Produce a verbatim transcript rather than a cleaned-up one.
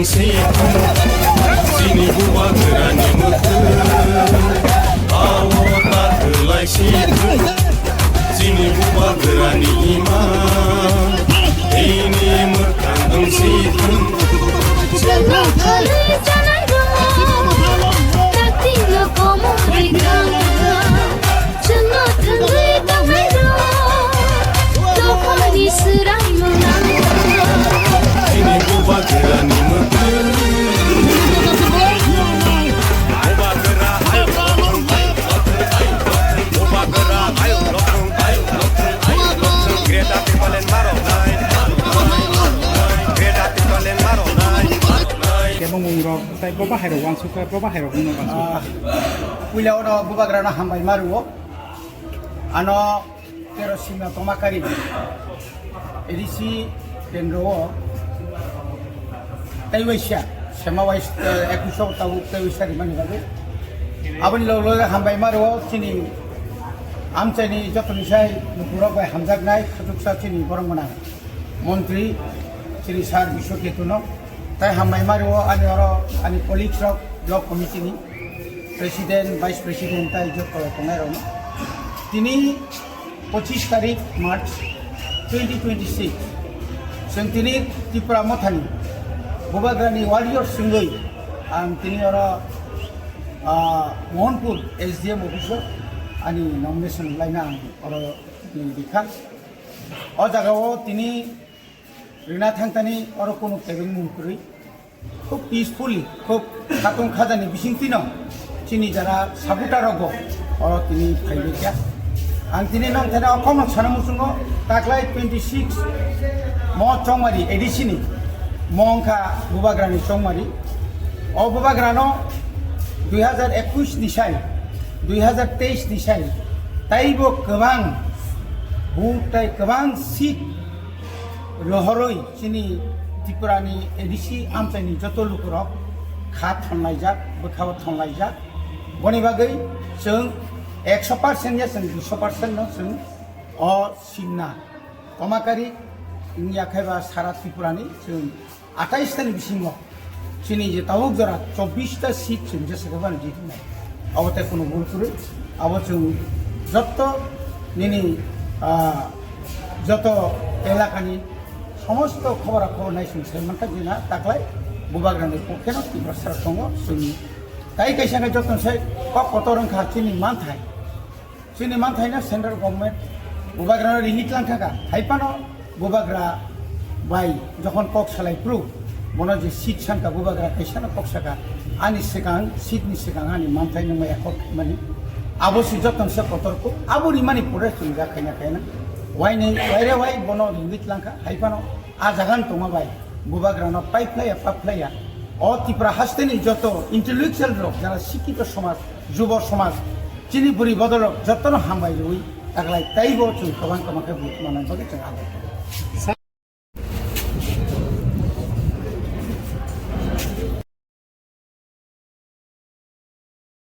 Sithung, chini bubagrani mwkhwng, awo ta kwlai sithung, chini bubagrani ima, ini mwkhang wng sithung. Chwng kwlwi chanai rw, taktik no komo kwrwi kang. Chwngno thwngwi tongnairok, dophani swrang mwnang. Chini bubagrani mwkhwng. Bubagra ayuk lothwng, ayuk lothwng, bubagra ayuk lothwng, ayuk lothwng, ayuk lothwng. Greater Tipraland maroknai, Greater Tipraland maroknai. Kebo mungrok, tai bo bahairok uansukha, bo bahairok wngno uansukha. Ah, puila ono bubagrano hambai ma rwo. Ano tero sima tomakari A D C kendro o tei waisa sema wais, eh, ekusho tabuk tei waisa rimani bagwi. Aboni loge loge hambai ma rwo chini amchaini jotoni sai nukurok bai hamjaknai khatuksa chini borok gwnang montri chini sir Biswaketu no. Tai hambai ma rwo ani oro ani colleagues rok block committee ni president, vice president tai joto tongnai rok no. Tini pochis tarik March twenty twenty-six. Chwng tini Tipra Mothani Bubagrani warrior swngwi ang tini oro, ah, Mohanpur S D M office o ani nomination laina ang oro tini rikha. O jaga o tini rina thangtani oro kunu kebeng mung kwrwi. Khub peacefully, khub khatung khajani bisingtwino chini jara supporter rokbo oro tini phaibaikha. Ang tini nongthani o kokno sana muchungo taklai twenty six mo chongmari A D C ni mo wngkha Bubagrani chongmari. O Bubagrano dui hazar ekush ni sai, dui hazar teis ni sai taibo kwbang vote tai kwbang seat rohorwi chini Tripurani A D C amchaini joto lukurok kha thonlaijak, bwkhao thonlaijak. Boni bagwi chwng ekso percent ya chwng duiso percent no chwng o sinna komakari wngya khaiba sara Tripurani chwng atais tani bisingo chini je tabuk jora chobbish ta seat chwng jesa khe bani jitinai. Abo tei kunu bul kwrwi. Abo chwng jotto nini, ah, joto elakani somosto khobora khobor nai chwng sai mankha jina taklai Bubagrani pokheno Tiprasa tongo chwng. Tai kaisa khe joto sai kok kotor wngkha chini manthai. Chini manthaino central government Bubagrano ringwi tlangkha kha. Hai phano Bubagra bai jokhon kok salai phuru, bono je seat sankha Bubagra kaisano kok saka, ani swkang, seat ni swkang ani manthai nungma ekor khaimani. Abo se joton se kotor kuk, abo rimani pore chwng ja khaina khaina. Wainwi, waire wai bono ringwi tlangkha. Hai phano a jagan tongma bai Bubagrano paiphlaiya, paphlaiya. O Tipra hasteni joto intellectual rok, jara sikito somaj, jubo somaj, chini bwrwi bodolrok jotono hambai rwui taklai taibo chwng kwbang kwbang khe vote manna bagwi chwng agra tongo.